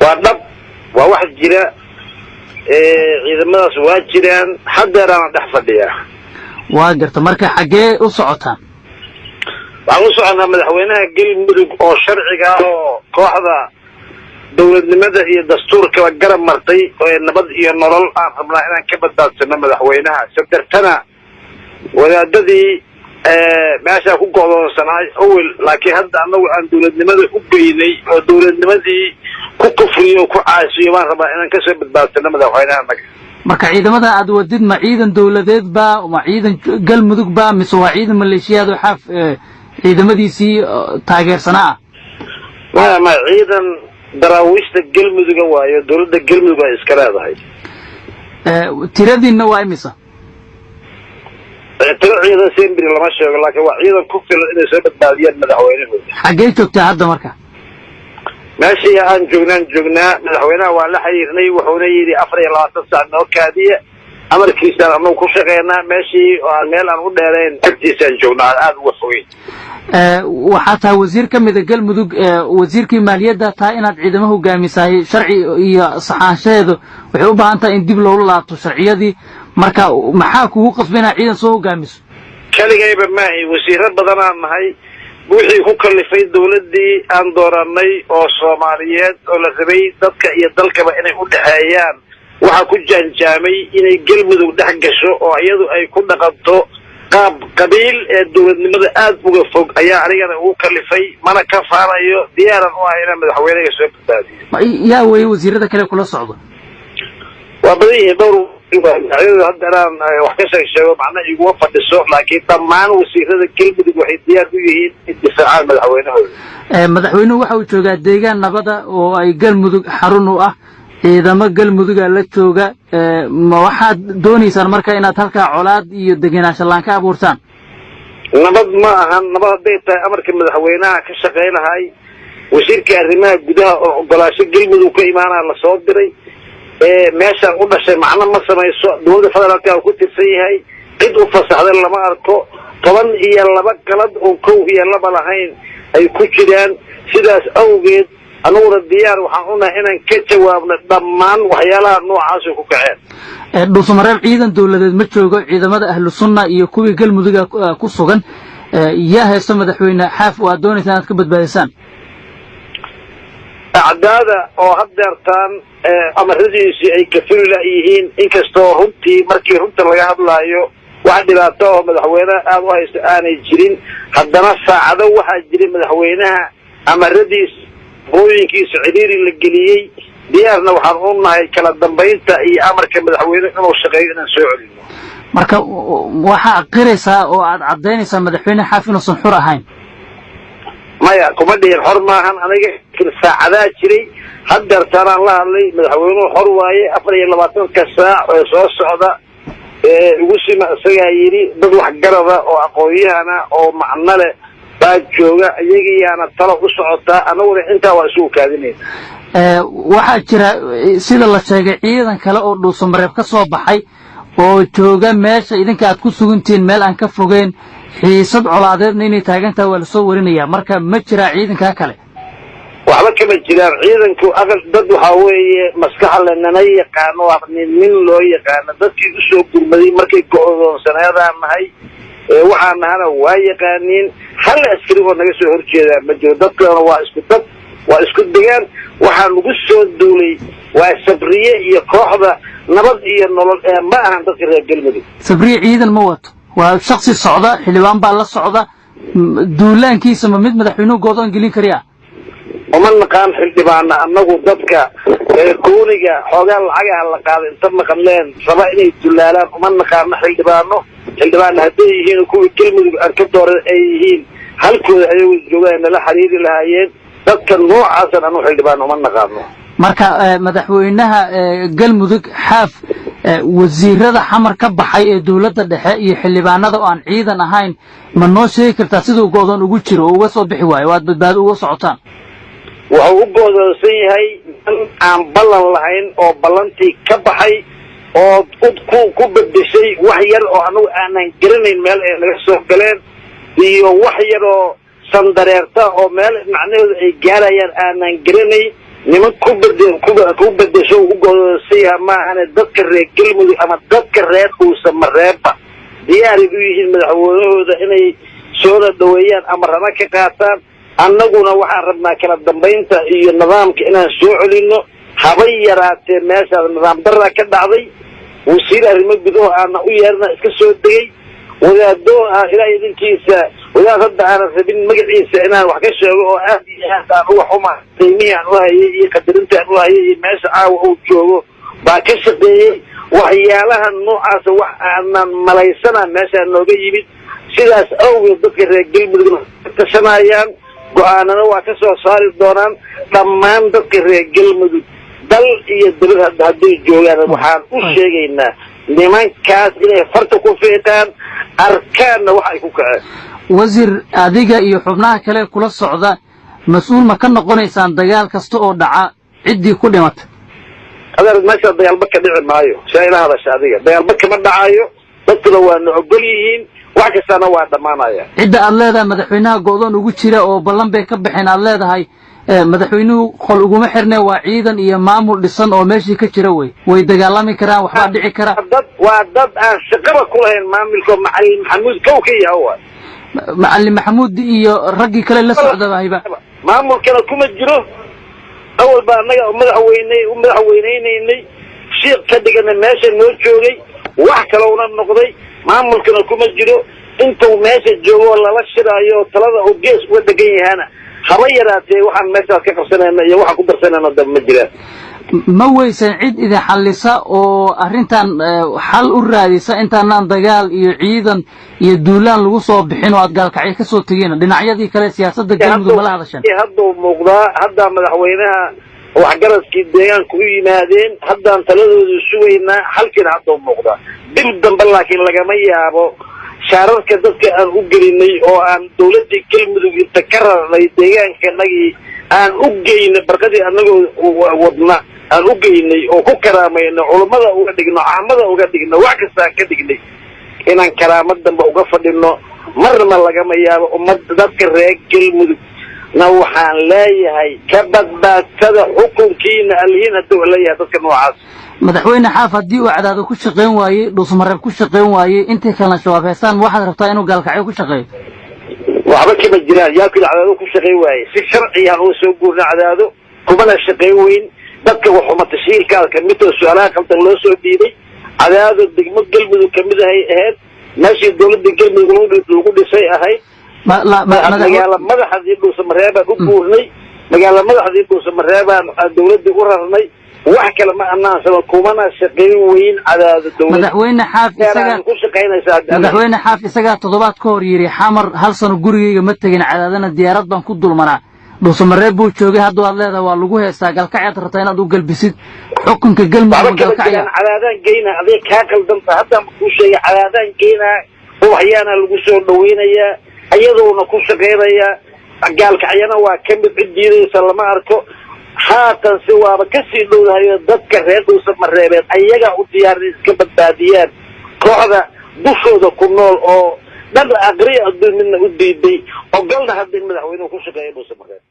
Waa dhab, waa wax jira. Ciidamadaas waa jiraan, haddeeraana dhex fadhiyaa. Waa garta. Marka xaggee u socotaan? Waxaan u soconaa madaxweynaha Galmudug oo sharciga ah oo kooxda dowladnimada iyo dastuurkaba garab martay ee Nabad iyo Nolol aan rabnaa inaan ka badbaadsano madaxweynaha. Sadartana wadaadadii meeshaa ku go'doonsanaay awel, laakiin hadda annagu aan dowladnimada u geynay oo dowladnimadii ku kufriyo oo ku caasiyo baan rabaa inaan kasoo badbaadsano madaxweynaha naga. Marka ciidamada aad wadid ma ciidan dowladeed ba, ma ciidan Galmudug ba, mise waa ciidan maleeshiyaad oo Xaaf ciidamadiisii taageersanaa ah? Maya, maya, ciidan daraawiishta Galmuduga waayo, dowladda Galmudug ay iska leedahay. Tiradiinna waa imisa? Tiro ciidan sembri lama sheego, laakiin waa ciidan ku filan inay soo badbaadiyaan madaxweynahooda. Xaggee joogtaa hadda marka? Meeshii aan joognaan joognaa. Madaxweynaha waan la xiriirnay, wuxuuna yidhi 24 saac noo kaadiya, amarkiisaan anagu ku shaqeynaa. Meeshii oo aan meel aan u dheerayn agtiisaan joognaa, aan aada uga fogeyn. Waxaa tahay wasiir ka mida Galmudug, wasiirkii maaliyadda tahay. Inaad ciidamo hogaamisahay sharci iyo saxaanshaheedu waxay u baahan tahay in dib loola laabto sharciyadii. Marka maxaa kugu qasbay inaad ciidan soo hogaamiso? Keligayba maahi, wasiiro badanaan nahay. Wixii ku kalifay dawladdii aan dooranay oo Soomaaliyeed oo la rabay dadka iyo dalkaba inay u dhexeeyaan, waxaa ku jaanjaamay inay Galmudug dhex gasho oo iyadu ay ku dhaqanto qaab qabiil ee dowladnimada aada uga fog ayaa anigana ugu kalifay, mana ka faanayo. Diyaaran u ah inaan madaxweynaga soo badbaadiyo. Yaa weeye wasiirada kale kula socdo? Waa badan yihiin, dhowr. Hadda inaan wax ka sheeg sheego macna iguma fadhiso, laakiin dhammaan wasiirada Galmudug waxay diyaar u yihiin in difaacaan madaxweynahooda. Madaxweynuhu waxa uu joogaa deegaan nabada oo ay Galmudug xarun u ah, ciidamo Galmuduga la jooga. Ma waxaad doonaysaan marka inaad halkaa colaad iyo degenaansho laan ka abuurtaan? Nabad ma ahan. Nabad hadday tahay, amarka madaxweynaha ka shaqaynahay wasiirka arrimaha gudaha oo ogolaasho Galmudug ka imaanaa lasoo diray. Meeshaan u dhashay macno ma samayso, dowladda federaalka uu ku tirsan yahay, cid u fasaxday lama arko. 12 qalad oo kow iyo laba lahayn ay ku jiraan. Sidaas awgeed anaguna diyaar waxaan unahay inaan ka jawaabno dhammaan waxyaalaha noocaasay ku kaceen. Dhuusamareeb ciidan dowladeed ma joogo, ciidamada Ahlu Sunna iyo kuwii Galmuduga ku sugan. Yaa haysto madaxweyne Xaaf oo aad doonaysaan inaad ka badbaadisaan? Acdaada oo haddeertaan amaradiisii ay kafuri la-yihiin, inkastoo runtii markii runta laga hadlaayo wax dhibaato oo madaxweynaha aada u haysto aanay jirin, haddana saacado waxaa jiray madaxweynaha amaradiis qooyinkiisa cidhiiri la geliyey. Diyaarna waxaan u nahay kala dambaynta iyo amarka madaxweyne inuu shaqeeyo inaan soo celino. Marka waxaa qiraysaa oo aad caddaynaysaa madaxweyne Xaaf inuusan xur ahayn? Maya, kuma dhihin xor maahan aniga. Saacadaa jiray, haddeertaanaan la hadlay, madaxweynuhu xor waaye. 24-ka saac ee soo socda igu sima, isagaa yidhi dad waxgarada oo aqoon-yahana oo macno leh baa jooga, iyagiyaana talo u socotaa, anaguna intaa waa isugu kaadinayna. Waxaa jira, sida la sheegay, ciidan kale oo Dhuusamareeb ka soo baxay oo jooga meesha idinka aad ku sugantihiin, meel aan ka fogeyn. Xiisad colaadeedna inay taagan tahay waa lasoo warinayaa. Marka ma jiraa ciidankaa kale? Waxba kama jiraan. Ciidanku aqal dad waxaa weeye maskaxa lenana yaqaano, nin nin loo yaqaano. Dadkii usoo gurmaday markay go-doonsaneedaan nahay, waxaan nahana waa yaqaaniin. Hal askari oo naga soo horjeedaa ma jiro. Dadkana waa isku dad, waa isku degaan. Waxaa lagu soo duulay waa Sabriye iyo kooxda Nabad iyo Nolol ee ma ahan dadka reer Galmudug. Sabriye ciidan ma wato, waa shaksi socda, xildhibaan baa la socda. Duulaankiisa ma mid madaxweynuhu goodoon gelin kariya? Uma naqaan xildhibaana annagu. Dadka kooniga xoogaa lacagaha la qaaday inta maqanleen raba inay dulaalaan uma naqaano xildhibaano. Xildhibaana hadday yihiin kuwii Galmudug aan ka dooran ay yihiin, halkooda ayagu joogaan nala xiriiri lahaayeen. Dadka noocaasan anu xildhibaan uma naqaano. Marka madaxweynaha Galmudug Xaaf, wasiirada Xamar ka baxay ee dowladda dhexe iyo xildhibaanada oo aan ciidan ahayn, ma noo sheegi kartaa siduu go'doon ugu jiro oo uga soo bixi waayo oo aad badbaado uga socotaan? Wuxuu u go'doonsan yahay nin aan ballan lahayn oo ballantii ka baxay oo ku bedeshay wax yar oo anagu aanan garanayn meel ay naga soo galeen, iyo wax yar oo sandareerta oo meel macnahooda ay gaarayaan aanan garanayn. Niman ku bedesho u godoonsan yaha maahane, dadka reer Galmudug ama dadka reer Dhuusamareebba diyaaray u yihiin madaxweynahooda inay soona dhaweeyaan ama rana ka qaataan. Annaguna waxaan rabnaa kala dambaynta iyo nidaamka inaan soo celino. Habay yaraatee meeshaas nidaam daraa ka dhacday. Wasiir arrimo gudaho aana u yeerna iska soo degay, wadaado ah ilaah idinkiisa, wadaad hadda aanan rabin magaciisa inaan wax ka sheego oo aad iyo aad aan uga xuma qiimihii aan u hayay iyo qadarinta aan u hayay iyo meesha caawa uu joogo baa ka shaqeeyey waxyaalaha noocaasa. Wax aanan malaysana meeshaa nooga yimid. Sidaas awgeed dadka reer Galmudugna ka tashanayaan, go-aanana waa ka soo saari doonaan. Dhammaan dadka reer Galmudug dal iyo dibad hadday joogaan waxaan u sheegaynaa nimankaas inay farta ku fiiqaan, arkaanna wax ay ku kaceen. Wasiir, adiga iyo xubnaha kale kula socda mas-uul ma ka noqonaysaan dagaal kasta oo dhaca ciddii ku dhimata? Adeer, meesha dagaalba ka dhici maayo. See ila hadasha adiga? Dagaalba kama dhacayo, dadkuna waana ogol yihiin, wax kastaana waa dhammaanaya. Cidda aad leedahay madaxweynaha go'doon ugu jira oo ballan bay ka baxeen aad leedahay, madaxweynuhu qol uguma xirne, waa ciidan iyo maamul dhisan oo meeshii ka jira wey, way dagaalami karaan, waxbaa dhici kara. Dad waa dad aan shaqaba ku lahayn maamulka, Macalin Maxamuud kow ka yaha waay. Macalin Maxamuud iyo raggii kale la socdaba hayba. Maamulkana kuma jiro. Awal baa annaga madaxweyne u madaxweyneynaynay, shiik ka dhigana meesha noo joogay, wax kalowna noqday. Maamulkana kuma jiro. Intuu meesha joogo lala shiraayo talada uu gees uga degan yahana, haba yaraatee waxaan meeshaas ka qabsanayna iyo waxaan ku darsanayna daba ma jiraan. Ma weysan cid idin xallisa oo arrintan xal u raadisa intaanaan dagaal iyo ciidan iyo duulaan lagu soo bixin oo aad Gaalkacyo ka soo tegeen? Dhinacyadii kale siyaasadda Galmudug mala hadasheen? Hadduu muuqdaa, haddaa madaxweynaha waxgaradkii deegaanka u yimaadeen, haddaan taladoodu sugaynaa, xalkiina hadduu muuqdaa. Dib dambe laakiin lagama yaabo shaararka dadka aan u gelinay oo aan dawladdii Galmudug inta ka rarnay deegaankanagii aan u geynay, barqadii anagoo wadna aan u geynay oo ku karaamayno, culummada uga dhigno, caamada uga dhigno, wax kasta aan ka dhignay, inaan karaamo dambe uga fadhino marna lagama yaabo. Ummadda dadka reer Galmudug na waxaan leeyahay ka badbaadsada xukunkiina alhiin hadduu leeyahay dadka noocaas. Madaxweyne Xaaf haddii uu Cadaado ku shaqayn waayey, Dhuusmareeb ku shaqayn waayey, intii kalena Shabaab heestaan, waxaad rabtaa inuu Gaalkacyo ku shaqeeyo? Waxba kama jiraan. Yaakii Cadaado ku shaqayn waaye? Si sharciyaan uga soo guurna Cadaado, kumana shaqayn weyn. Dadka waxuma tashiilkaas kamid oo su-aalaha qaldan loo soo dhiibay. Cadaado degmo Galmudug kamid ahay ahayd, meeshii dawladda Galmudug lagu dhisay ahayd. Magaala madaxdii Dhuusamareebaan u guurnay, magaala madaxdii Dhuusamareebaan dawladdii u rarnay. Wax kale ma anaansano, kumana shaqayn weyn Cadaado. Madaxweyne Xaaf isaga ku shaqaynaysaa. Madaxweyne Xaaf isagaa toddobaad ka hor yidhi Xamar hal sano gurigayga ma tegin, Cadaadana diyaarad baan ku dulmanaa. Dhuusamareeb buu joogay. Hadda waad leedahay waa lagu heestaa, Galkacyaad rabtaa inaad u galbisid xukunka Galmudug Galkacya. Cadaadaan geynaa, adiga kaa qaldanta. Haddaan kuu sheegay, Cadaadaan geynaa, ubaxyaana lagu soo dhaweynayaa, iyadoona ku shaqaynayaa. Gaalkacyana waa ka mid, cid diidaysa lama arko. Haatan si waaba kasii dhowdahayo dadka reer Dhuusamareebeed ayagaa u diyaarin iska badbaadiyaan kooxda dushooda ku nool oo dhan aqriya adduun midna u diiday ogolna hadda in madaxweynuhu ku shaqeeya Dhuusamareeb.